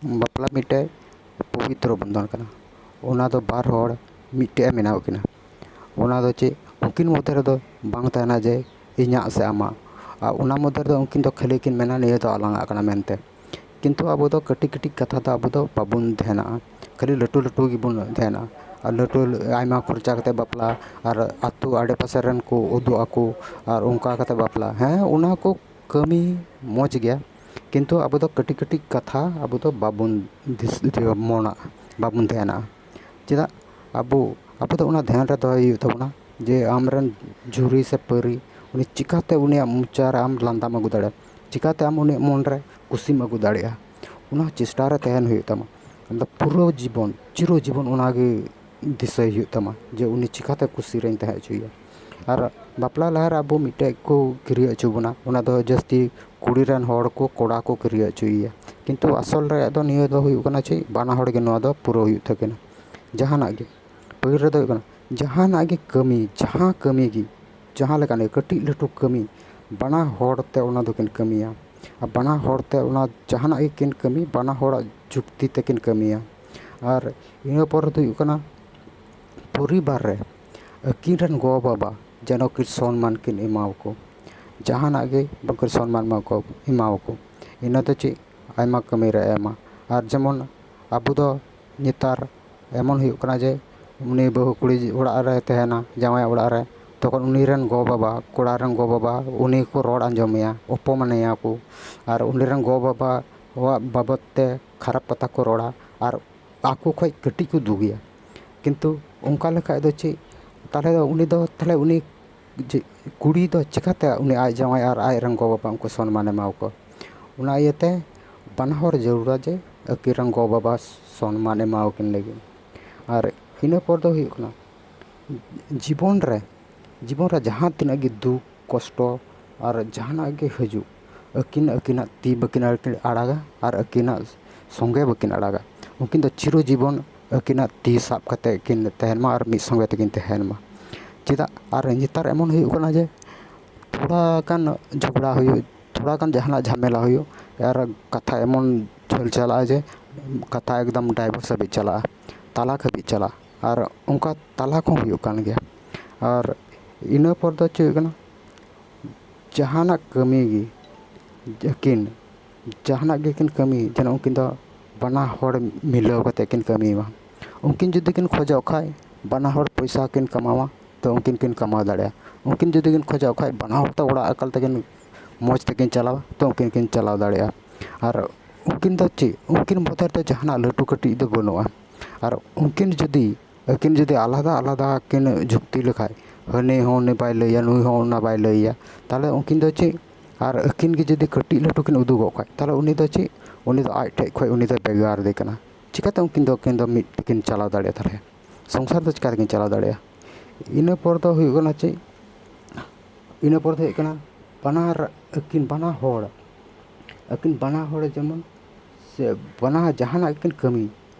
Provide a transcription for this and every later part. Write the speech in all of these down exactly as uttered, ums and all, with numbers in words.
ᱵᱟᱯᱞᱟ ᱢᱤᱫᱴᱮᱡ ᱯᱚᱵᱤᱛᱨᱚ ᱵᱚᱱᱫᱷᱚᱱ ᱠᱟᱱᱟ᱾ ᱚᱱᱟ ᱫᱚ ᱵᱟᱨ ᱦᱚᱲ ᱢᱤᱫᱴᱮᱡ ᱮ ᱵᱮᱱᱟᱣ ᱠᱤᱱᱟ᱾ ᱚᱱᱟ ᱫᱚ ᱪᱮᱫ, ᱩᱱᱠᱤᱱ ᱢᱚᱫᱽᱫᱷᱮ ᱨᱮᱫᱚ ᱵᱟᱝ ᱛᱟᱦᱮᱱᱟ ᱡᱮ ᱤᱧᱟᱹᱜ ᱥᱮ ᱟᱢᱟᱜ᱾ ᱟᱨ ᱚᱱᱟ ᱢᱚᱫᱽᱫᱷᱮ ᱨᱮᱫᱚ ᱩᱱᱠᱤᱱ ᱫᱚ ᱠᱷᱟᱹᱞᱤ ᱠᱤᱱ ᱢᱮᱱᱟ, "ᱱᱤᱭᱟᱹ ᱫᱚ ᱟᱞᱟᱝᱟᱜ ᱠᱟᱱᱟ" ᱢᱮᱱᱛᱮ᱾ ᱠᱤᱱᱛᱩ ᱟᱵᱚ ᱫᱚ ᱠᱟᱹᱴᱤᱡ ᱠᱟᱹᱴᱤᱡ ᱠᱟᱛᱷᱟ ᱫᱚ ᱟᱵᱚ ᱫᱚ ᱵᱟᱵᱚᱱ ᱫᱷᱮᱭᱟᱱᱟᱜᱼᱟ, ᱠᱷᱟᱹᱞᱤ ᱞᱟᱹᱴᱩ ᱞᱟᱹᱴᱩ ᱜᱮᱵᱚᱱ ᱫᱷᱮᱭᱟᱱᱟᱜᱼᱟ᱾ ᱟᱨ ᱞᱟᱹᱴᱩ, ᱟᱭᱢᱟ ᱠᱷᱚᱨᱪᱟ ᱠᱟᱛᱮ ᱵᱟᱯᱞᱟ, ᱟᱨ ᱟᱹᱛᱩ ᱟᱰᱮ ᱯᱟᱥᱮ ᱨᱮᱱ ᱠᱚ ᱩᱫᱩᱜ ᱟᱠᱚ, ᱟᱨ ᱚᱱᱠᱟ ᱠᱟᱛᱮ ᱵᱟᱯᱞᱟ, ᱦᱮᱸ, ᱚᱱᱟ ᱠᱚ ᱠᱟᱹᱢᱤ ᱢᱚᱡᱽ ᱜᱮᱭᱟ, ᱠᱤᱱᱛᱩ ᱟᱵᱚ ᱫᱚ ᱠᱟᱹᱴᱤᱡ ᱠᱟᱹᱴᱤᱡ ᱠᱟᱛᱷᱟ ᱟᱵᱚ ᱫᱚ ᱵᱟᱵᱚᱱ ᱫᱤᱥ-, ᱤᱭᱟᱹ, ᱢᱚᱱᱟᱜᱼᱟ, ᱵᱟᱵᱚᱱ ᱫᱷᱮᱭᱟᱱᱟᱜᱼᱟ᱾ ᱪᱮᱫᱟᱜ? ᱟᱵᱚ, ᱟᱵᱚ ᱫᱚ ᱚᱱᱟ ᱫᱷᱮᱭᱟᱱ ᱨᱮ ᱫᱚᱦᱚᱭ ᱦᱩᱭᱩᱜ ᱛᱟᱵᱚᱱᱟ ᱡᱮ ᱟᱢᱨᱮᱱ ᱡᱩᱨᱤ ᱥᱮ ᱯᱟᱹᱨᱤ, ᱩᱱᱤ ᱪᱤᱠᱟᱹᱛᱮ ᱩᱱᱤᱭᱟᱜ ᱢᱚᱪᱟ ᱨᱮ ᱟᱢ ᱞᱟᱸᱫᱟᱢ ᱟᱹᱜᱩ ᱫᱟᱲᱮᱭᱟᱜᱼᱟ, ᱪᱤᱠᱟᱹᱛᱮ ᱟᱢ ᱩᱱᱤᱭᱟᱜ ᱢᱚᱱ ᱨᱮ ᱠᱩᱥᱤᱢ ᱟᱹᱜᱩ ᱫᱟᱲᱮᱭᱟᱜᱼᱟ, ᱚᱱᱟ ᱪᱮᱥᱴᱟ ᱨᱮ ᱛᱟᱦᱮᱱ ᱦᱩᱭᱩᱜ ᱛᱟᱢᱟ᱾ ᱟᱢ ᱫᱚ ᱯᱩᱨᱟᱹ ᱡᱤᱵᱚᱱ, ᱪᱤᱨᱚ ᱡᱤᱵᱚᱱ ᱚᱱᱟᱜᱮ ᱫᱤᱥᱟᱹᱭ ᱦᱩᱭᱩᱜ ᱛᱟᱢᱟ ᱡᱮ ᱩᱱᱤ ᱪᱤᱠᱟᱹᱛᱮ ᱠᱩᱥᱤ ᱨᱮᱧ ᱛᱟᱦᱮᱸ ᱦᱚᱪᱚᱭᱮᱭᱟ᱾ ᱟᱨ ᱵᱟᱯᱞᱟ ᱞᱟᱦᱟᱨᱮ ᱟᱵᱚ ᱢᱤᱫᱴᱮᱡ ᱠᱚ ᱠᱤᱨᱭᱟᱹ ᱦᱚᱪᱚ ᱵᱚᱱᱟ, ᱚᱱᱟ ᱫᱚ ᱡᱟᱹᱥᱛᱤ ᱠᱩᱲᱤ ᱨᱮᱱ ᱦᱚᱲ ᱠᱚ ᱠᱚᱲᱟ ᱠᱚ ᱠᱤᱨᱭᱟᱹ ᱦᱚᱪᱚᱭᱮᱭᱟ, ᱠᱤᱱᱛᱩ ᱟᱥᱚᱞ ᱨᱮᱭᱟᱜ ᱫᱚ ᱱᱤᱭᱟᱹ ᱫᱚ ᱦᱩᱭᱩᱜ ᱠᱟᱱᱟ ᱪᱮᱫ, ᱵᱟᱱᱟ ᱦᱚᱲ ᱜᱮ ᱱᱚᱣᱟ ᱫᱚ ᱯᱩᱨᱟᱹᱣ ᱦᱩᱭᱩᱜ ᱛᱟᱹᱠᱤᱱᱟ᱾ ᱡᱟᱦᱟᱱᱟᱜ ᱜᱮ, ᱯᱟᱹᱦᱤᱞ ᱨᱮᱫᱚ ᱦᱩᱭᱩᱜ ᱠᱟᱱᱟ, ᱡᱟᱦᱟᱱᱟᱜ ᱜᱮ ᱠᱟᱹᱢᱤ, ᱡᱟᱦᱟᱸ ᱠᱟᱹᱢᱤ ᱜᱮ, ᱡᱟᱦᱟᱸ ᱞᱮᱠᱟᱱᱟᱜ ᱜᱮ, ᱠᱟᱹᱴᱤᱡ ᱞᱟᱹᱴᱩ ᱠᱟᱹᱢᱤ, ᱵᱟᱱᱟ ᱦᱚᱲ ᱛᱮ ᱚᱱᱟ ᱫᱚᱠᱤᱱ ᱠᱟᱹᱢᱤᱭᱟ᱾ ᱟᱨ ᱵᱟᱱᱟ ᱦᱚᱲ ᱛᱮ ᱚᱱᱟ ᱡᱟᱦᱟᱱᱟᱜ ᱜᱮᱠᱤᱱ ᱠᱟᱹᱢᱤ, ᱵᱟᱱᱟ ᱦᱚᱲᱟᱜ ᱡᱩᱠᱛᱤ ᱛᱮᱠᱤᱱ ᱠᱟᱹᱢᱤᱭᱟ᱾ ᱟᱨ ᱤᱱᱟᱹ ᱯᱚᱨ ᱫᱚ ᱦᱩᱭᱩᱜ ᱠᱟᱱᱟ, ᱯᱚᱨᱤᱵᱟᱨ ᱨᱮ ᱟᱹᱠᱤᱱ ᱨᱮᱱ ᱜᱚ-ᱵᱟᱵᱟ ᱡᱮᱱᱚ ᱠᱤᱱ ᱥᱚᱱᱢᱟᱱ ᱠᱤᱱ ᱮᱢᱟᱣᱟᱠᱚ, ᱡᱟᱦᱟᱱᱟᱜ ᱜᱮ ᱵᱟᱠᱚ ᱥᱚᱱᱢᱟᱱ ᱮᱢᱟᱣᱟᱠᱚ, ᱮᱢᱟᱣᱟᱠᱚ᱾ ᱤᱱᱟᱹ ᱫᱚ ᱪᱮᱫ, ᱟᱭᱢᱟ ᱠᱟᱹᱢᱤ ᱨᱮ ᱮᱢᱟ᱾ ᱟᱨ ᱡᱮᱢᱚᱱ ᱟᱵᱚ ᱫᱚ ᱱᱮᱛᱟᱨ ᱮᱢᱚᱱ ᱦᱩᱭᱩᱜ ᱠᱟᱱᱟ ᱡᱮ ᱩᱱᱤ ᱵᱟᱹᱦᱩ ᱠᱩᱲᱤ ᱚᱲᱟᱜ ᱨᱮ ᱛᱟᱦᱮᱱᱟ, ᱡᱟᱶᱟᱭ ᱚᱲᱟᱜ ᱨᱮ, ᱛᱚᱠᱷᱚᱱ ᱩᱱᱤ ᱨᱮᱱ ᱜᱚ-ᱵᱟᱵᱟ, ᱠᱚᱲᱟ ᱨᱮᱱ ᱜᱚ-ᱵᱟᱵᱟ ᱩᱱᱤ ᱠᱚ ᱨᱚᱲ ᱟᱸᱡᱚᱢᱮᱭᱟ, ᱚᱯᱚᱢᱟᱱᱮᱭᱟ ᱠᱚ᱾ ᱟᱨ ᱩᱱᱤ ᱨᱮᱱ ᱜᱚ-ᱵᱟᱵᱟᱣᱟᱜ ᱵᱟᱵᱚᱫ ᱛᱮ ᱠᱷᱟᱨᱟᱯ ᱠᱟᱛᱷᱟ ᱠᱚ ᱨᱚᱲᱟ᱾ ᱟᱨ ᱟᱠᱚ ᱠᱷᱚᱡ ᱠᱟᱹᱴᱤᱡ ᱠᱚ ᱫᱩᱜᱮᱭᱟ᱾ ᱠᱤᱱᱛᱩ ᱚᱱᱠᱟ ᱞᱮᱠᱷᱟᱡ ᱫᱚ ᱪᱮᱫ, ᱛᱟᱦᱚᱞᱮ ᱫᱚ ᱩᱱᱤ ᱫᱚ, ᱛᱟᱦᱚᱞᱮ ᱩᱱᱤ ᱡᱮ ᱠᱩᱲᱤ ᱫᱚ ᱪᱤᱠᱟᱹᱛᱮ ᱩᱱᱤ ᱟᱡ ᱡᱟᱶᱟᱭ ᱟᱨ ᱟᱡ ᱨᱮᱱ ᱜᱚ-ᱵᱟᱵᱟ ᱩᱱᱠᱩ ᱥᱚᱱᱢᱟᱱ ᱮᱢᱟᱣᱟᱠᱚᱣᱟ? ᱚᱱᱟ ᱤᱭᱟᱹᱛᱮ ᱵᱟᱱᱟ ᱦᱚᱲ ᱡᱟᱹᱨᱩᱲᱟ ᱡᱮ ᱟᱹᱠᱤᱱ ᱨᱮᱱ ᱜᱚ-ᱵᱟᱵᱟ ᱥᱚᱱᱢᱟᱱ ᱮᱢᱟᱣᱟᱠᱤᱱ ᱞᱟᱹᱜᱤᱫ᱾ ᱟᱨ ᱤᱱᱟᱹ ᱯᱚᱨ ᱫᱚ ᱦᱩᱭᱩᱜ ᱠᱟᱱᱟ, ᱡᱤᱵᱚᱱ ᱨᱮ, ᱡᱤᱵᱚᱱ ᱨᱮ ᱡᱟᱦᱟᱸ ᱛᱤᱱᱟᱹᱜ ᱜᱮ ᱫᱩᱠ ᱠᱚᱥᱴᱚ ᱟᱨ ᱡᱟᱦᱟᱱᱟᱜ ᱜᱮ ᱦᱤᱡᱩᱜ, ᱟᱹᱠᱤᱱ ᱟᱹᱠᱤᱱᱟᱜ ᱛᱤ ᱵᱟᱹᱠᱤᱱ ᱟᱲᱟᱜᱟ ᱟᱨ ᱟᱹᱠᱤᱱᱟᱜ ᱥᱚᱸᱜᱮ ᱵᱟᱹᱠᱤᱱ ᱟᱲᱟᱜᱟ᱾ ᱩᱱᱠᱤᱱ ᱫᱚ ᱪᱤᱨᱚ ᱡᱤᱵᱚᱱ ᱟᱹᱠᱤᱱᱟᱜ ᱛᱤ ᱥᱟᱵ ᱠᱟᱛᱮ ᱠᱤᱱ ᱛᱟᱦᱮᱱ ᱢᱟ ᱟᱨ ᱢᱤᱫ ᱥᱚᱸᱜᱮ ᱛᱮᱠᱤᱱ ᱛᱟᱦᱮᱱ ᱢᱟ᱾ ᱪᱮᱫᱟᱜ? ᱟᱨ ᱱᱮᱛᱟᱨ ᱮᱢᱚᱱ ᱦᱩᱭᱩᱜ ᱠᱟᱱᱟ ᱡᱮ ᱛᱷᱚᱲᱟ ᱜᱟᱱ ᱡᱷᱚᱜᱽᱲᱟ ᱦᱩᱭᱩᱜ, ᱛᱷᱚᱲᱟ ᱜᱟᱱ ᱡᱟᱦᱟᱱᱟᱜ ᱡᱷᱟᱢᱮᱞᱟ ᱦᱩᱭᱩᱜ, ᱟᱨ ᱠᱟᱛᱷᱟ ᱮᱢᱚᱱ ᱡᱷᱟᱹᱞ ᱪᱟᱞᱟᱜᱼᱟ, ᱡᱮ ᱠᱟᱛᱷᱟ ᱮᱠᱫᱚᱢ ᱰᱟᱭᱵᱷᱳᱨᱥ ᱦᱟᱹᱵᱤᱡ ᱪᱟᱞᱟᱜᱼᱟ, ᱛᱟᱞᱟᱠ ᱦᱟᱹᱵᱤᱡ ᱪᱟᱞᱟᱜᱼᱟ᱾ ᱟᱨ ᱚᱱᱠᱟ ᱛᱟᱞᱟᱠ ᱦᱚᱸ ᱦᱩᱭᱩᱜ ᱠᱟᱱ ᱜᱮᱭᱟ᱾ ᱟᱨ ᱤᱱᱟᱹ ᱯᱚᱨ ᱫᱚ ᱪᱮᱫ ᱦᱩᱭᱩᱜ ᱠᱟᱱᱟ, ᱡᱟᱦᱟᱱᱟᱜ ᱠᱟᱹᱢᱤ ᱜᱮ ᱟᱹᱠᱤᱱ, ᱡᱟᱦᱟᱱᱟᱜ ᱜᱮᱠᱤᱱ ᱠᱟᱹᱢᱤ, ᱡᱮᱱᱚ ᱩᱱᱠᱤᱱ ᱫᱚ ᱵᱟᱱᱟ ᱦᱚᱲ ᱢᱤᱞᱟᱹᱣ ᱠᱟᱛᱮ ᱠᱤᱱ ᱠᱟᱹᱢᱤ ᱢᱟ᱾ ᱩᱱᱠᱤᱱ ᱡᱩᱫᱤ ᱠᱤᱱ ᱠᱷᱚᱡᱚᱜ ᱠᱷᱟᱡ ᱵᱟᱱᱟ ᱦᱚᱲ ᱯᱚᱭᱥᱟ ᱠᱤᱱ ᱠᱟᱢᱟᱣᱟ, ᱛᱚ ᱩᱱᱠᱤᱱ ᱠᱤᱱ ᱠᱟᱢᱟᱣ ᱫᱟᱲᱮᱭᱟᱜᱼᱟ᱾ ᱩᱱᱠᱤᱱ ᱡᱩᱫᱤ ᱠᱤᱱ ᱠᱷᱚᱡᱚᱜ ᱠᱷᱟᱡ ᱵᱟᱱᱟ ᱦᱚᱲ ᱛᱮ ᱚᱲᱟᱜ ᱮᱠᱟᱞ ᱛᱮᱠᱤᱱ ᱢᱚᱡᱽ ᱛᱮᱠᱤᱱ ᱪᱟᱞᱟᱣᱟ, ᱛᱚ ᱩᱱᱠᱤᱱ ᱠᱤᱱ ᱪᱟᱞᱟᱣ ᱫᱟᱲᱮᱭᱟᱜᱼᱟ᱾ ᱟᱨ ᱩᱱᱠᱤᱱ ᱫᱚ ᱪᱮᱫ, ᱩᱱᱠᱤᱱ ᱢᱚᱫᱽᱫᱷᱮ ᱨᱮᱫᱚ ᱡᱟᱦᱟᱱᱟᱜ ᱞᱟᱹᱴᱩ ᱠᱟᱹᱴᱤᱡ ᱫᱚ ᱵᱟᱹᱱᱩᱜᱼᱟ᱾ ᱟᱨ ᱩᱱᱠᱤᱱ ᱡᱩᱫᱤ, ᱟᱹᱠᱤᱱ ᱡᱩᱫᱤ ᱟᱞᱟᱫᱟ ᱟᱞᱟᱫᱟ ᱠᱤᱱ ᱡᱩᱠᱛᱤ ᱞᱮᱠᱷᱟᱡ, ᱦᱟᱹᱱᱤ ᱦᱚᱸ ᱩᱱᱤ ᱵᱟᱭ ᱞᱟᱹᱭᱟ, ᱱᱩᱭ ᱦᱚᱸ ᱚᱱᱟ ᱵᱟᱭ ᱞᱟᱹᱭᱟ, ᱛᱟᱦᱚᱞᱮ ᱩᱱᱠᱤᱱ ᱫᱚ ᱪᱮᱫ, ᱟᱨ ᱟᱹᱠᱤᱱ ᱜᱮ ᱡᱩᱫᱤ ᱠᱟᱹᱴᱤᱡ ᱞᱟᱹᱴᱩ ᱠᱤᱱ ᱩᱫᱩᱜᱚᱜ ᱠᱷᱟᱡ, ᱛᱟᱦᱚᱞᱮ ᱩᱱᱤ ᱫᱚ ᱪᱮᱫ, ᱩᱱᱤ ᱫᱚ ᱟᱡ ᱴᱷᱮᱡ ᱠᱷᱚᱡ ᱩᱱᱤ ᱫᱚ ᱵᱷᱮᱜᱟᱨ ᱫᱮ ᱠᱟᱱᱟ᱾ ᱪᱤᱠᱟᱹᱛᱮ ᱩᱱᱠᱤᱱ ᱫᱚ, ᱩᱱᱠᱤᱱ ᱫᱚ ᱢᱤᱫ ᱛᱮᱠᱤᱱ ᱪᱟᱞᱟᱣ ᱫᱟᱲᱮᱭᱟᱜᱼᱟ? ᱛᱟᱦᱚᱞᱮ ᱥᱚᱝᱥᱟᱨ ᱫᱚ ᱪᱤᱠᱟᱹ ᱛᱮᱠᱤᱱ ᱪᱟᱞᱟᱣ ᱫᱟᱲᱮᱭᱟᱜᱼᱟ? ᱤᱱᱟᱹ ᱯᱚᱨ ᱫᱚ ᱦᱩᱭᱩᱜ ᱠᱟᱱᱟ ᱪᱮᱫ, ᱤᱱᱟᱹ ᱯᱚᱨ ᱫᱚ ᱦᱩᱭᱩᱜ ᱠᱟᱱᱟ ᱵᱟᱱᱟᱨ, ᱟᱹᱠᱤᱱ ᱵᱟᱱᱟ ᱦᱚᱲ, ᱟᱹᱠᱤᱱ ᱵᱟᱱᱟ ᱦᱚᱲ ᱡᱮᱢᱚᱱ, ᱥᱮ ᱵᱟᱱᱟ ᱡᱟᱦᱟᱱᱟᱜ ᱜᱮᱠᱤᱱ ᱠᱟᱹᱢᱤ,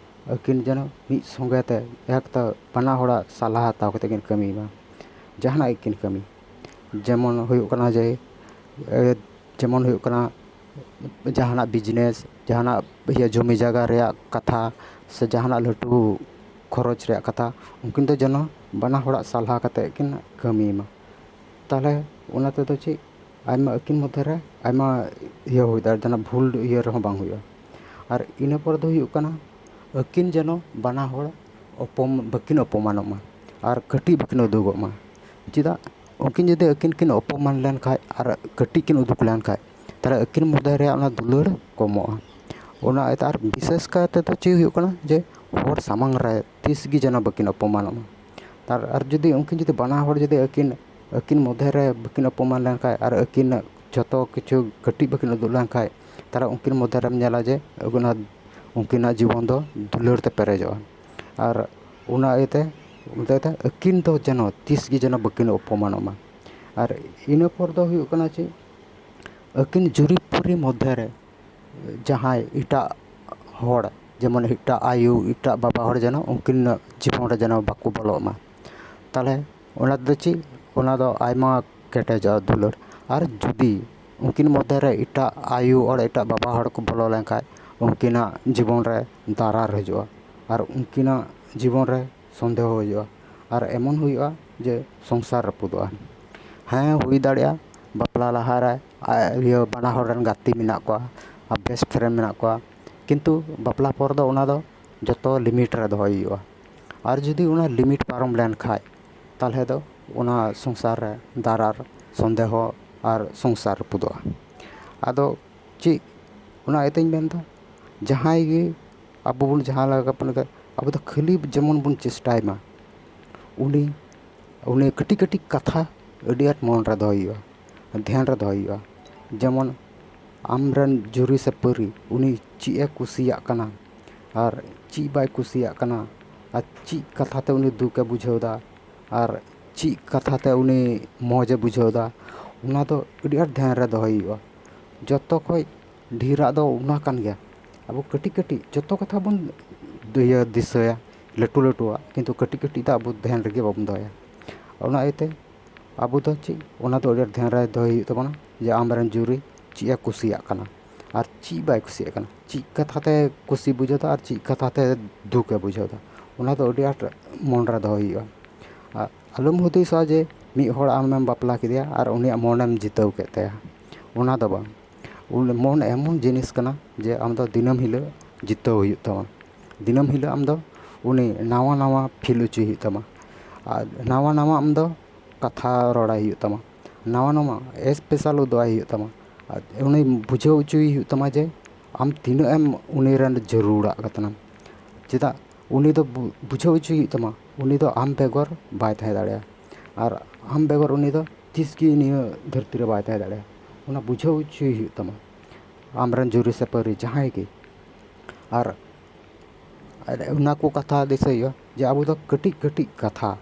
ᱟᱹᱠᱤᱱ ᱡᱮᱱᱚ ᱢᱤᱫ ᱥᱚᱸᱜᱮ ᱛᱮ ᱮᱠᱛᱚ ᱵᱟᱱᱟ ᱦᱚᱲᱟᱜ ᱥᱟᱞᱦᱟ ᱦᱟᱛᱟᱣ ᱠᱟᱛᱮ ᱠᱤᱱ ᱠᱟᱹᱢᱤ ᱢᱟ᱾ ᱡᱟᱦᱟᱱᱟᱜ ᱜᱮᱠᱤᱱ ᱠᱟᱹᱢᱤ, ᱡᱮᱢᱚᱱ ᱦᱩᱭᱩᱜ ᱠᱟᱱᱟ ᱡᱮ, ᱮ, ᱡᱮᱢᱚᱱ ᱦᱩᱭᱩᱜ ᱠᱟᱱᱟ ᱡᱟᱦᱟᱱᱟᱜ ᱵᱤᱡᱽᱱᱮᱥ, ᱡᱟᱦᱟᱱᱟᱜ ᱤᱭᱟᱹ ᱡᱚᱢᱤ ᱡᱟᱭᱜᱟ ᱨᱮᱭᱟᱜ ᱠᱟᱛᱷᱟ, ᱥᱮ ᱡᱟᱦᱟᱱᱟᱜ ᱞᱟᱹᱴᱩ ᱠᱷᱚᱨᱚᱪ ᱨᱮᱭᱟᱜ ᱠᱟᱛᱷᱟ, ᱩᱱᱠᱤᱱ ᱫᱚ ᱡᱮᱱᱚ ᱵᱟᱱᱟ ᱦᱚᱲᱟᱜ ᱥᱟᱞᱦᱟ ᱠᱟᱛᱮ ᱠᱤᱱ ᱠᱟᱹᱢᱤ ᱢᱟ᱾ ᱛᱟᱦᱚᱞᱮ ᱚᱱᱟ ᱛᱮᱫᱚ ᱪᱮᱫ, ᱟᱭᱢᱟ ᱟᱹᱠᱤᱱ ᱢᱚᱫᱽᱫᱷᱮ ᱨᱮ ᱟᱭᱢᱟ ᱤᱭᱟᱹ ᱦᱩᱭ ᱫᱟᱲᱮᱭᱟᱜᱼᱟ, ᱡᱟᱦᱟᱱᱟᱜ ᱵᱷᱩᱞ ᱤᱭᱟᱹ ᱨᱮᱦᱚᱸ ᱵᱟᱝ ᱦᱩᱭᱩᱜᱼᱟ᱾ ᱟᱨ ᱤᱱᱟᱹ ᱯᱚᱨ ᱫᱚ ᱦᱩᱭᱩᱜ ᱠᱟᱱᱟ, ᱟᱹᱠᱤᱱ ᱡᱮᱱᱚ ᱵᱟᱱᱟ ᱦᱚᱲ ᱚᱯᱚᱢ-, ᱵᱟᱹᱠᱤᱱ ᱚᱯᱚᱢᱟᱱᱚᱜ ᱢᱟ ᱟᱨ ᱠᱟᱹᱴᱤᱡ ᱵᱟᱹᱠᱤᱱ ᱩᱫᱩᱜᱚᱜ ᱢᱟ᱾ ᱪᱮᱫᱟᱜ? ᱩᱱᱠᱤᱱ ᱡᱩᱫᱤ ᱟᱹᱠᱤᱱ ᱠᱤᱱ ᱚᱯᱚᱢᱟᱱ ᱞᱮᱱᱠᱷᱟᱡ ᱟᱨ ᱠᱟᱹᱴᱤᱡ ᱠᱤᱱ ᱩᱫᱩᱜ ᱞᱮᱱᱠᱷᱟᱡ, ᱛᱟᱦᱚᱞᱮ ᱟᱹᱠᱤᱱ ᱢᱚᱫᱽᱫᱷᱮ ᱨᱮᱭᱟᱜ ᱚᱱᱟ ᱫᱩᱞᱟᱹᱲ ᱠᱚᱢᱚᱜᱼᱟ᱾ ᱚᱱᱟ ᱤᱭᱟᱹᱛᱮ ᱟᱨ ᱵᱤᱥᱮᱥ ᱠᱟᱭ ᱛᱮᱫᱚ ᱪᱮᱫ ᱦᱩᱭᱩᱜ ᱠᱟᱱᱟ, ᱡᱮ ᱦᱚᱲ ᱥᱟᱢᱟᱝ ᱨᱮ ᱛᱤᱥ ᱜᱮ ᱡᱮᱱᱚ ᱵᱟᱹᱠᱤᱱ ᱚᱯᱚᱢᱟᱱᱚᱜ ᱢᱟ᱾ ᱟᱨ, ᱟᱨ ᱡᱩᱫᱤ ᱩᱱᱠᱤᱱ ᱡᱩᱫᱤ ᱵᱟᱱᱟ ᱦᱚᱲ ᱡᱩᱫᱤ ᱟᱹᱠᱤᱱ, ᱟᱹᱠᱤᱱ ᱢᱚᱫᱽᱫᱷᱮ ᱨᱮ ᱵᱟᱹᱠᱤᱱ ᱚᱯᱚᱢᱟᱱ ᱞᱮᱱᱠᱷᱟᱡ ᱟᱨ ᱟᱹᱠᱤᱱ ᱡᱷᱚᱛᱚ ᱠᱤᱪᱷᱩ ᱠᱟᱹᱴᱤᱡ ᱵᱟᱹᱠᱤᱱ ᱩᱫᱩᱜ ᱞᱮᱱᱠᱷᱟᱡ, ᱛᱟᱦᱚᱞᱮ ᱩᱱᱠᱤᱱ ᱢᱚᱫᱽᱫᱷᱮ ᱨᱮᱢ ᱧᱮᱞᱟ ᱡᱮ ᱚᱱᱟ, ᱩᱱᱠᱤᱱᱟᱜ ᱡᱤᱵᱚᱱ ᱫᱚ ᱫᱩᱞᱟᱹᱲ ᱛᱮ ᱯᱮᱨᱮᱡᱚᱜᱼᱟ᱾ ᱟᱨ ᱚᱱᱟ ᱤᱭᱟᱹᱛᱮ, ᱚᱱᱟ ᱤᱭᱟᱹᱛᱮ ᱟᱹᱠᱤᱱ ᱫᱚ ᱡᱮᱱᱚ ᱛᱤᱥ ᱜᱮ ᱡᱮᱱᱚ ᱵᱟᱹᱠᱤᱱ ᱚᱯᱚᱢᱟᱱᱚᱜ ᱢᱟ᱾ ᱟᱨ ᱤᱱᱟᱹ ᱯᱚᱨ ᱫᱚ ᱦᱩᱭᱩᱜ ᱠᱟᱱᱟ ᱪᱮᱫ, ᱟᱹᱠᱤᱱ ᱡᱩᱨᱤᱯᱩᱨᱤ ᱢᱚᱫᱽᱫᱷᱮ ᱨᱮ ᱡᱟᱦᱟᱸᱭ ᱮᱴᱟᱜ ᱦᱚᱲ, ᱡᱮᱢᱚᱱ ᱮᱴᱟᱜ ᱟᱭᱳ, ᱮᱴᱟᱜ ᱵᱟᱵᱟ ᱦᱚᱲ ᱡᱮᱱᱚ ᱩᱱᱠᱤᱱ ᱡᱤᱵᱚᱱ ᱨᱮ ᱡᱮᱱᱚ ᱵᱟᱠᱚ ᱵᱚᱞᱚᱜ ᱢᱟ᱾ ᱛᱟᱦᱚᱞᱮ ᱚᱱᱟ ᱛᱮᱫᱚ ᱪᱮᱫ, ᱚᱱᱟ ᱫᱚ ᱟᱭᱢᱟ ᱠᱮᱴᱮᱡᱚᱜᱼᱟ ᱫᱩᱞᱟᱹᱲ᱾ ᱟᱨ ᱡᱩᱫᱤ ᱩᱱᱠᱤᱱ ᱢᱚᱫᱽᱫᱷᱮ ᱨᱮ ᱮᱴᱟᱜ ᱟᱭᱳ ᱦᱚᱲ, ᱮᱴᱟᱜ ᱵᱟᱵᱟ ᱦᱚᱲ ᱠᱚ ᱵᱚᱞᱚ ᱞᱮᱱᱠᱷᱟᱡ, ᱩᱱᱠᱤᱱᱟᱜ ᱡᱤᱵᱚᱱ ᱨᱮ ᱫᱟᱨᱟᱨ ᱦᱤᱡᱩᱜᱼᱟ, ᱟᱨ ᱩᱱᱠᱤᱱᱟᱜ ᱡᱤᱵᱚᱱ ᱨᱮ ᱥᱚᱱᱫᱮᱦᱚ ᱦᱤᱡᱩᱜᱼᱟ, ᱟᱨ ᱮᱢᱚᱱ ᱦᱩᱭᱩᱜᱼᱟ ᱡᱮ ᱥᱚᱝᱥᱟᱨ ᱨᱟᱹᱯᱩᱫᱚᱜᱼᱟ᱾ ᱦᱮᱸ, ᱦᱩᱭ ᱫᱟᱲᱮᱭᱟᱜᱼᱟ ᱵᱟᱯᱞᱟ ᱞᱟᱦᱟᱨᱮ ᱟ-, ᱤᱭᱟᱹ, ᱵᱟᱱᱟ ᱦᱚᱲ ᱨᱮᱱ ᱜᱟᱛᱮ ᱢᱮᱱᱟᱜ ᱠᱚᱣᱟ ᱟᱨ ᱵᱮᱥᱴ ᱯᱷᱨᱮᱱᱰ ᱢᱮᱱᱟᱜ ᱠᱚᱣᱟ, ᱠᱤᱱᱛᱩ ᱵᱟᱯᱞᱟ ᱯᱚᱨ ᱫᱚ ᱚᱱᱟ ᱫᱚ ᱡᱚᱛᱚ ᱞᱤᱢᱤᱴ ᱨᱮ ᱫᱚᱦᱚᱭ ᱦᱩᱭᱩᱜᱼᱟ᱾ ᱟᱨ ᱡᱩᱫᱤ ᱚᱱᱟ ᱞᱤᱢᱤᱴ ᱯᱟᱨᱚᱢ ᱞᱮᱱ ᱠᱷᱟᱡ, ᱛᱟᱦᱚᱞᱮ ᱫᱚ ᱚᱱᱟ ᱥᱚᱝᱥᱟᱨ ᱨᱮ ᱫᱟᱨᱟᱨ, ᱥᱚᱱᱫᱮᱦᱚ ᱟᱨ ᱥᱚᱝᱥᱟᱨ ᱨᱟᱹᱯᱩᱫᱚᱜᱼᱟ᱾ ᱟᱫᱚ ᱪᱮᱫ, ᱚᱱᱟ ᱤᱭᱟᱹᱛᱮᱧ ᱢᱮᱱᱫᱟ, ᱡᱟᱦᱟᱸᱭ ᱜᱮ ᱟᱵᱚ ᱵᱚᱱ ᱡᱟᱦᱟᱸ ᱞᱮᱠᱟ ᱵᱚᱱ, ᱟᱵᱚ ᱫᱚ ᱠᱷᱟᱹᱞᱤ ᱡᱮᱢᱚᱱ ᱵᱚᱱ ᱪᱮᱥᱴᱟᱭ ᱢᱟ, ᱩᱱᱤ, ᱩᱱᱤ ᱠᱟᱹᱴᱤᱡ ᱠᱟᱹᱴᱤᱡ ᱠᱟᱛᱷᱟ ᱟᱹᱰᱤ ᱟᱸᱴ ᱢᱚᱱ ᱨᱮ ᱫᱚᱦᱚᱭ ᱦᱩᱭᱩᱜᱼᱟ, ᱫᱷᱮᱭᱟᱱ ᱨᱮ ᱫᱚᱦᱚᱭ ᱦᱩᱭᱩᱜᱼᱟ᱾ ᱡᱮᱢᱚᱱ ᱟᱢᱨᱮᱱ ᱡᱩᱨᱤ ᱥᱮ ᱯᱟᱹᱨᱤ, ᱩᱱᱤ ᱪᱮᱫ ᱮ ᱠᱩᱥᱤᱭᱟᱜ ᱠᱟᱱᱟ ᱟᱨ ᱪᱮᱫ ᱵᱟᱭ ᱠᱩᱥᱤᱭᱟᱜ ᱠᱟᱱᱟ, ᱟᱨ ᱪᱮᱫ ᱠᱟᱛᱷᱟ ᱛᱮ ᱩᱱᱤ ᱫᱩᱠ ᱮ ᱵᱩᱡᱷᱟᱹᱣ ᱮᱫᱟ, ᱟᱨ ᱪᱮᱫ ᱠᱟᱛᱷᱟ ᱛᱮ ᱩᱱᱤ ᱢᱚᱡᱽ ᱮ ᱵᱩᱡᱷᱟᱹᱣ ᱮᱫᱟ, ᱚᱱᱟ ᱫᱚ ᱟᱹᱰᱤ ᱟᱸᱴ ᱫᱷᱮᱭᱟᱱ ᱨᱮ ᱫᱚᱦᱚᱭ ᱦᱩᱭᱩᱜᱼᱟ᱾ ᱡᱚᱛᱚ ᱠᱷᱚᱡ ᱰᱷᱮᱨᱟᱜ ᱫᱚ ᱚᱱᱟ ᱠᱟᱱ ᱜᱮᱭᱟ᱾ ᱟᱵᱚ ᱠᱟᱹᱴᱤᱡ ᱠᱟᱹᱴᱤᱡ ᱡᱚᱛᱚ ᱠᱟᱛᱷᱟ ᱵᱚᱱ ᱤᱭᱟᱹ ᱫᱤᱥᱟᱹᱭᱟ, ᱞᱟᱹᱴᱩ ᱞᱟᱹᱴᱩᱣᱟᱜ, ᱠᱤᱱᱛᱩ ᱠᱟᱹᱴᱤᱡ ᱠᱟᱹᱴᱤᱡ ᱫᱚ ᱟᱵᱚ ᱫᱷᱮᱭᱟᱱ ᱨᱮᱜᱮ ᱵᱟᱵᱚᱱ ᱫᱚᱦᱚᱭᱟ᱾ ᱚᱱᱟ ᱤᱭᱟᱹᱛᱮ ᱟᱵᱚ ᱫᱚ ᱪᱮᱫ, ᱚᱱᱟ ᱫᱚ ᱟᱹᱰᱤ ᱟᱸᱴ ᱫᱷᱮᱭᱟᱱ ᱨᱮ ᱫᱚᱦᱚᱭ ᱦᱩᱭᱩᱜ ᱛᱟᱵᱚᱱᱟ ᱡᱮ ᱟᱢᱨᱮᱱ ᱡᱩᱨᱤ ᱪᱮᱫ ᱮ ᱠᱩᱥᱤᱭᱟᱜ ᱠᱟᱱᱟ ᱟᱨ ᱪᱮᱫ ᱵᱟᱭ ᱠᱩᱥᱤᱭᱟᱜ ᱠᱟᱱᱟ, ᱪᱮᱫ ᱠᱟᱛᱷᱟ ᱛᱮ ᱠᱩᱥᱤ ᱵᱩᱡᱷᱟᱹᱣ ᱮᱫᱟ ᱟᱨ ᱪᱮᱫ ᱠᱟᱛᱷᱟ ᱛᱮ ᱫᱩᱠ ᱮ ᱵᱩᱡᱷᱟᱹᱣ ᱮᱫᱟ, ᱚᱱᱟ ᱫᱚ ᱟᱹᱰᱤ ᱟᱸᱴ ᱢᱚᱱ ᱨᱮ ᱫᱚᱦᱚᱭ ᱦᱩᱭᱩᱜᱼᱟ᱾ ᱟᱨ ᱟᱞᱚᱢ ᱦᱩᱫᱤᱥᱚᱜᱼᱟ ᱡᱮ ᱢᱤᱫ ᱦᱚᱲ ᱟᱢᱮᱢ ᱵᱟᱯᱞᱟ ᱠᱮᱫᱮᱭᱟ ᱟᱨ ᱩᱱᱤᱭᱟᱜ ᱢᱚᱱᱮᱢ ᱡᱤᱛᱟᱹᱣ ᱠᱮᱫ ᱛᱟᱭᱟ, ᱚᱱᱟ ᱫᱚ ᱵᱟᱝ᱾ ᱩᱱ, ᱢᱚᱱ ᱮᱢᱚᱱ ᱡᱤᱱᱤᱥ ᱠᱟᱱᱟ ᱡᱮ ᱟᱢ ᱫᱚ ᱫᱤᱱᱟᱹᱢ ᱦᱤᱞᱳᱜ ᱡᱤᱛᱟᱹᱣ ᱦᱩᱭᱩᱜ ᱛᱟᱢᱟ᱾ ᱫᱤᱱᱟᱹᱢ ᱦᱤᱞᱳᱜ ᱟᱢ ᱫᱚ ᱩᱱᱤ ᱱᱟᱣᱟ ᱱᱟᱣᱟ ᱯᱷᱤᱞ ᱦᱚᱪᱚᱭ ᱦᱩᱭᱩᱜ ᱛᱟᱢᱟ, ᱟᱨ ᱱᱟᱣᱟ ᱱᱟᱣᱟ ᱟᱢ ᱫᱚ ᱠᱟᱛᱷᱟ ᱨᱚᱲᱟᱭ ᱦᱩᱭᱩᱜ ᱛᱟᱢᱟ, ᱱᱟᱣᱟ ᱱᱟᱣᱟ ᱮᱥᱯᱮᱥᱟᱞ ᱩᱫᱩᱜ ᱟᱭ ᱦᱩᱭᱩᱜ ᱛᱟᱢᱟ, ᱟᱨ ᱩᱱᱤ ᱵᱩᱡᱷᱟᱹᱣ ᱦᱚᱪᱚᱭ ᱦᱩᱭᱩᱜ ᱛᱟᱢᱟ ᱡᱮ ᱟᱢ ᱛᱤᱱᱟᱹᱜ ᱮᱢ ᱩᱱᱤ ᱨᱮᱱ ᱡᱟᱹᱨᱩᱲᱟᱜ ᱠᱟᱱᱟ᱾ ᱪᱮᱫᱟᱜ? ᱩᱱᱤ ᱫᱚ ᱵᱩ-, ᱵᱩᱡᱷᱟᱹᱣ ᱦᱚᱪᱚᱭ ᱦᱩᱭᱩᱜ ᱛᱟᱢᱟ, ᱩᱱᱤ ᱫᱚ ᱟᱢ ᱵᱮᱜᱚᱨ ᱵᱟᱭ ᱛᱟᱦᱮᱸ ᱫᱟᱲᱮᱭᱟᱜᱼᱟ, ᱟᱨ ᱟᱢ ᱵᱮᱜᱚᱨ ᱩᱱᱤ ᱫᱚ ᱛᱤᱥ ᱜᱮ ᱱᱤᱭᱟᱹ ᱫᱷᱟᱹᱨᱛᱤ ᱨᱮ ᱵᱟᱭ ᱛᱟᱦᱮᱸ ᱫᱟᱲᱮᱭᱟᱜᱼᱟ᱾ ᱚᱱᱟ ᱵᱩᱡᱷᱟᱹᱣ ᱦᱚᱪᱚᱭ ᱦᱩᱭᱩᱜ ᱛᱟᱢᱟ ᱟᱢᱨᱮᱱ ᱡᱩᱨᱤ ᱥᱮ ᱯᱟᱹᱨᱤ ᱡᱟᱦᱟᱸᱭ ᱜᱮ᱾ ᱟᱨ, ᱟᱨ ᱚᱱᱟ ᱠᱚ ᱠᱟᱛᱷᱟ ᱫᱤᱥᱟᱹᱭ ᱦᱩᱭᱩᱜᱼᱟ ᱡᱮ ᱟᱵᱚ ᱫᱚ ᱠᱟᱹᱴᱤᱡ ᱠᱟᱹᱴᱤᱡ ᱠᱟᱛᱷᱟ,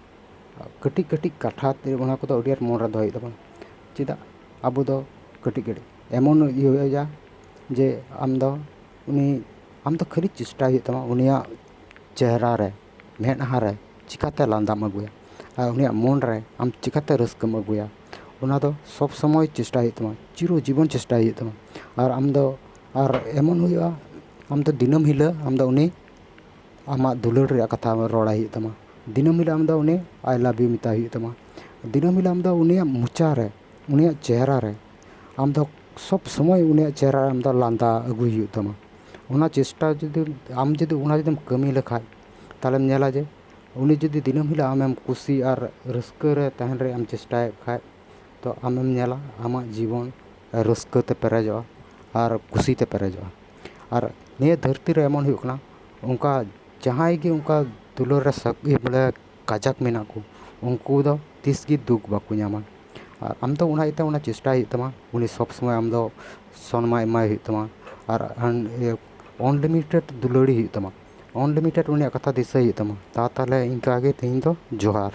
ᱠᱟᱹᱴᱤᱡ ᱠᱟᱹᱴᱤᱡ ᱠᱟᱛᱷᱟ ᱛᱮ ᱚᱱᱟ ᱠᱚᱫᱚ ᱟᱹᱰᱤ ᱟᱸᱴ ᱢᱚᱱ ᱨᱮ ᱫᱚᱦᱚᱭ ᱦᱩᱭᱩᱜ ᱛᱟᱵᱚᱱᱟ᱾ ᱪᱮᱫᱟᱜ? ᱟᱵᱚ ᱫᱚ ᱠᱟᱹᱴᱤᱡ ᱠᱟᱹᱴᱤᱡ ᱮᱢᱚᱱ ᱤᱭᱟᱹ ᱦᱩᱭᱩᱜᱼᱟ ᱡᱮ ᱟᱢ ᱫᱚ ᱩᱱᱤ, ᱟᱢ ᱫᱚ ᱠᱷᱟᱹᱞᱤ ᱪᱮᱥᱴᱟᱭ ᱦᱩᱭᱩᱜ ᱛᱟᱢᱟ ᱩᱱᱤᱭᱟᱜ ᱪᱮᱦᱨᱟ ᱨᱮ, ᱢᱮᱫᱦᱟ ᱨᱮ ᱪᱤᱠᱟᱛᱮ ᱞᱟᱸᱫᱟᱢ ᱟᱹᱜᱩᱭᱟ ᱟᱨ ᱩᱱᱤᱭᱟᱜ ᱢᱚᱱ ᱨᱮ ᱟᱢ ᱪᱤᱠᱟᱛᱮ ᱨᱟᱹᱥᱠᱟᱹᱢ ᱟᱹᱜᱩᱭᱟ, ᱚᱱᱟ ᱫᱚ ᱥᱚᱵᱽ ᱥᱚᱢᱚᱭ ᱪᱮᱥᱴᱟᱭ ᱦᱩᱭᱩᱜ ᱛᱟᱢᱟ, ᱪᱤᱨᱚ ᱡᱤᱵᱚᱱ ᱪᱮᱥᱴᱟᱭ ᱦᱩᱭᱩᱜ ᱛᱟᱢᱟ᱾ ᱟᱨ ᱟᱢ ᱫᱚ, ᱟᱨ ᱮᱢᱚᱱ ᱦᱩᱭᱩᱜᱼᱟ, ᱟᱢ ᱫᱚ ᱫᱤᱱᱟᱹᱢ ᱦᱤᱞᱳᱜ ᱟᱢ ᱫᱚ ᱩᱱᱤ ᱟᱢᱟᱜ ᱫᱩᱞᱟᱹᱲ ᱨᱮᱭᱟᱜ ᱠᱟᱛᱷᱟ ᱨᱚᱲᱟᱭ ᱦᱩᱭᱩᱜ ᱛᱟᱢᱟ᱾ ᱫᱤᱱᱟᱹᱢ ᱦᱤᱞᱳᱜ ᱟᱢ ᱫᱚ ᱩᱱᱤ "I love you" ᱢᱮᱛᱟᱭ ᱦᱩᱭᱩᱜ ᱛᱟᱢᱟ᱾ ᱫᱤᱱᱟᱹᱢ ᱦᱤᱞᱳᱜ ᱟᱢ ᱫᱚ ᱩᱱᱤᱭᱟᱜ ᱢᱚᱪᱟ ᱨᱮ, ᱩᱱᱤᱭᱟᱜ ᱪᱮᱦᱨᱟ ᱨᱮ ᱟᱢ ᱫᱚ ᱥᱚᱵ ᱥᱚᱢᱚᱭ ᱩᱱᱤᱭᱟᱜ ᱪᱮᱦᱨᱟ ᱨᱮ ᱟᱢ ᱫᱚ ᱞᱟᱸᱫᱟ ᱟᱹᱜᱩᱭ ᱦᱩᱭᱩᱜ ᱛᱟᱢᱟ᱾ ᱚᱱᱟ ᱪᱮᱥᱴᱟ ᱡᱩᱫᱤ ᱟᱢ ᱡᱩᱫᱤ ᱚᱱᱟ ᱡᱩᱫᱤᱢ ᱠᱟᱹᱢᱤ ᱞᱮᱠᱷᱟᱡ, ᱛᱟᱦᱚᱞᱮᱢ ᱧᱮᱞᱟ ᱡᱮ ᱩᱱᱤ ᱡᱩᱫᱤ ᱫᱤᱱᱟᱹᱢ ᱦᱤᱞᱳᱜ ᱟᱢᱮᱢ ᱠᱩᱥᱤ ᱟᱨ ᱨᱟᱹᱥᱠᱟᱹ ᱨᱮ ᱛᱟᱦᱮᱱ ᱨᱮᱭᱟᱜ ᱮᱢ ᱪᱮᱥᱴᱟᱭᱮᱫ ᱠᱷᱟᱡ, ᱛᱚ ᱟᱢᱮᱢ ᱧᱮᱞᱟ ᱟᱢᱟᱜ ᱡᱤᱵᱚᱱ ᱨᱟᱹᱥᱠᱟᱹ ᱛᱮ ᱯᱮᱨᱮᱡᱚᱜᱼᱟ ᱟᱨ ᱠᱩᱥᱤ ᱛᱮ ᱯᱮᱨᱮᱡᱚᱜᱼᱟ᱾ ᱟᱨ ᱱᱤᱭᱟᱹ ᱫᱷᱟᱹᱨᱛᱤ ᱨᱮ ᱮᱢᱚᱱ ᱦᱩᱭᱩᱜ ᱠᱟᱱᱟ, ᱚᱱᱠᱟ ᱡᱟᱦᱟᱸᱭ ᱜᱮ ᱚᱱᱠᱟ ᱫᱩᱞᱟᱹᱲ ᱨᱮ ᱥᱟᱹᱠ-, ᱤᱭᱟᱹ ᱵᱚᱞᱮ ᱠᱟᱡᱟᱠ ᱢᱮᱱᱟᱜ ᱠᱚ, ᱩᱱᱠᱩ ᱫᱚ ᱛᱤᱥ ᱜᱮ ᱫᱩᱠ ᱵᱟᱠᱚ ᱧᱟᱢᱟ᱾ ᱟᱨ ᱟᱢ ᱫᱚ ᱚᱱᱟ ᱤᱭᱟᱹᱛᱮ ᱚᱱᱟ ᱪᱮᱥᱴᱟᱭ ᱦᱩᱭᱩᱜ ᱛᱟᱢᱟ, ᱩᱱᱤ ᱥᱚᱵᱽ ᱥᱚᱢᱚᱭ ᱟᱢ ᱫᱚ ᱥᱚᱱᱢᱟᱱ ᱮᱢᱟᱭ ᱦᱩᱭᱩᱜ ᱛᱟᱢᱟ ᱟᱨ ᱟᱱ-, ᱤᱭᱟᱹ, unlimited ᱫᱩᱞᱟᱹᱲᱤ ᱦᱩᱭᱩᱜ ᱛᱟᱢᱟ, unlimited ᱩᱱᱤᱭᱟᱜ ᱠᱟᱛᱷᱟ ᱫᱤᱥᱟᱹᱭ ᱦᱩᱭᱩᱜ ᱛᱟᱢᱟ᱾ ᱛᱟ ᱛᱟᱦᱞᱮ ᱤᱱᱠᱟ ᱜᱮ ᱛᱮᱦᱮᱧ ᱫᱚ ᱡᱚᱦᱟᱨ᱾